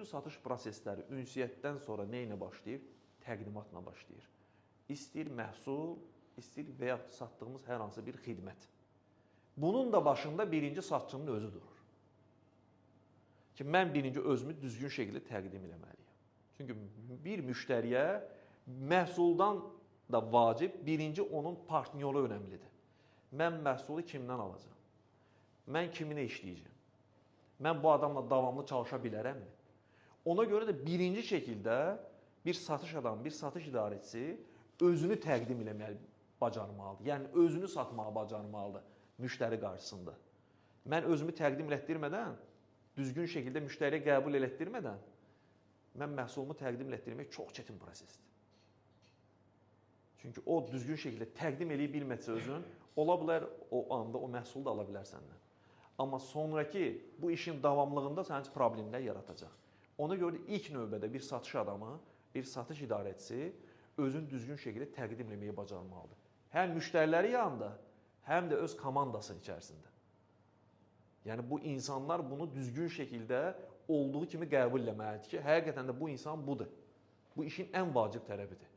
Bütün satış prosesləri ünsiyyətdən sonra nə ilə başlayır? Təqdimatla başlayır. İstəyir məhsul, istəyir və yaxud satdığımız hər hansı bir xidmət. Bunun da başında birinci satçının özü durur. Ki, mən birinci özümü düzgün şəkildə təqdim eləməliyəm. Çünki bir müştəriyə məhsuldan da vacib, birinci onun partnyoru önəmlidir. Mən məhsulu kimdən alacağam? Mən kiminə işləyəcəm? Mən bu adamla davamlı çalışa bilərəmmi? Ona görə də birinci şəkildə bir satış adamı, bir satış idarəçisi özünü təqdim eləməli bacarmalıdır. Yəni özünü satmağı bacarmalıdır müştəri qarşısında. Mən özümü təqdim elətdirmədən, düzgün şəkildə müştəriyə qəbul elətdirmədən mən məhsulumu təqdim elətdirmək çox çətin prosesdir. Çünki o düzgün şəkildə təqdim eləyə bilməsə özün, ola bilər o anda o məhsulu da ala bilər səndən. Amma sonraki bu işin davamlılığında sənin üçün problemlər yaratacaq. Ona görə də ilk növbədə bir satış adamı, bir satış idarəçisi özünü düzgün şəkildə təqdim eləməyi bacarmalıdır. Həm müştəriləri yanında, həm də öz komandası içərisində. Yəni bu insanlar bunu düzgün şəkildə olduğu kimi qəbul eləməlidir ki, həqiqətən də bu insan budur. Bu işin ən vacib tərəfidir.